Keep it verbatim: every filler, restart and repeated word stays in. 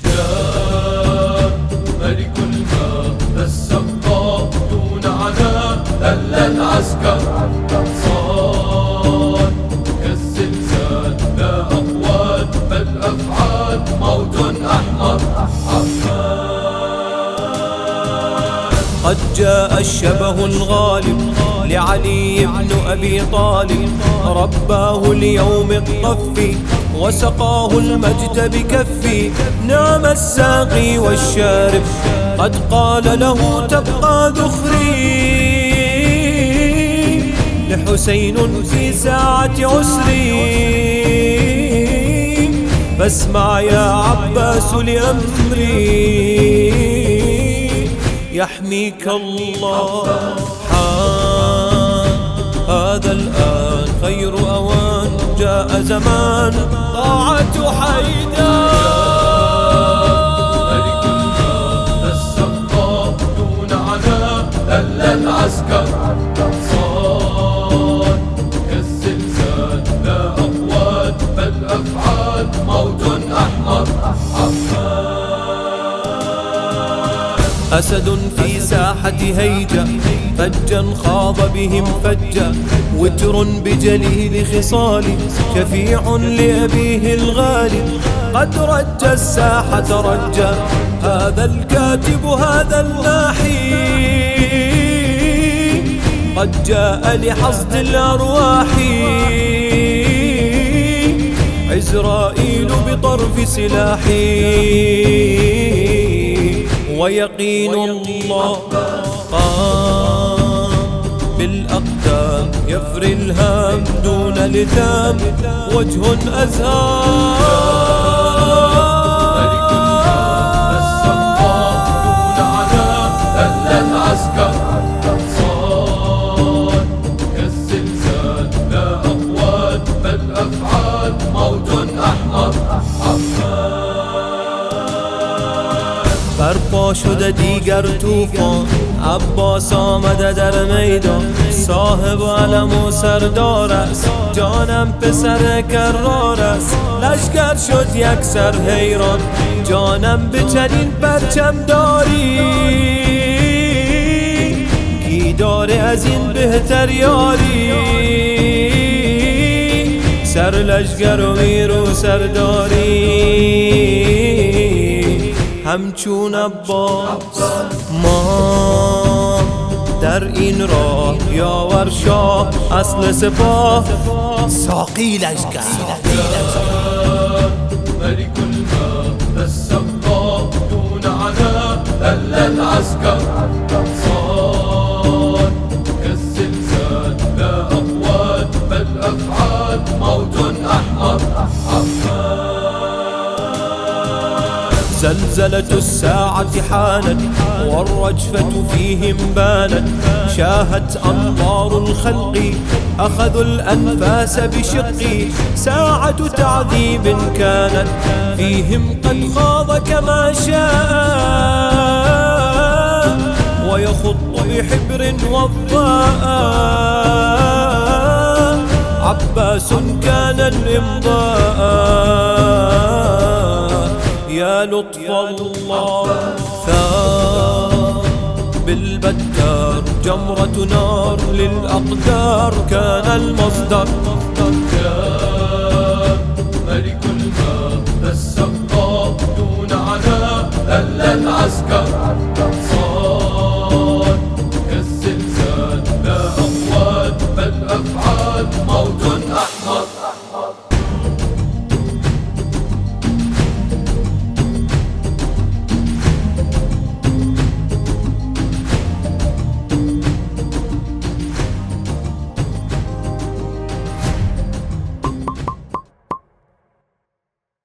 يا ملك الموت السقاء دون عنا ذل العسكر. صار كالزلزال لا أقوال بل أفعال موت أحمر. عباس. قد جاء الشبه الغالب لعلي بن أبي طالب، رباه اليوم الطفي وسقاه المجد بكفي، نعم الساقي والشارب، قد قال له تبقى ذخري. لحسين في ساعة عسري، فاسمع يا عباس لأمري، يحميك الله. حان هذا الآن خير أوان، جاء زمان طاعة حيدر. ملك الموت السقاء دون عنا ذل العسكر. صار كالزلزال لا أقوال بل أفعال موت أحمر. عباس. أسد في ساحة هيجا، فجا خاض بهم فجا، وتر بجليل خصال، شفيع لأبيه الغالي، قد رج الساحة رجا، هذا الكاتب هذا الناحي، قد جاء لحصد الأرواح، عزرائيل بطرف سلاحي، ويقين الله قام بالأقدام، يفري الهام دون لثام، وجه أزهار. ملك الموت السقاء دون عنا ذل العسكر. صار كالزلزال لا أقوال بل أفعال موت أحمر. عباس. برپا شده دیگر طوفان، عباس آمده در میدان، صاحب علم و سردار است، جانم پسر کرار است. لشکر شد یکسر حیران، جانم به چنین پرچم داری، کی داره از این بهتر یاری؟ سر لشکر و میر و سرداری، همچون عباس ما در این راه، یاور شاه اصل سپاه، ساقی لشکر. ملك الموت السقاء دون عنا ذل العسكر. صار كالزلزال لا أقوال بل أفعال موت أحمر. عباس. زلزلة الساعة حانت والرجفة فيهم بانت، شاهت أنظار الخلق أخذوا الأنفاس بشق، ساعة تعذيب كانت فيهم قد خاض كما شاء، ويخط بحبر وضاء، عباس كان الإمضاء، يا لطف الله. ثار بالبتار جمرة نار، للأقدار كان المصدر. يا ملك الموت السقاء دون عنا ذل العسكر.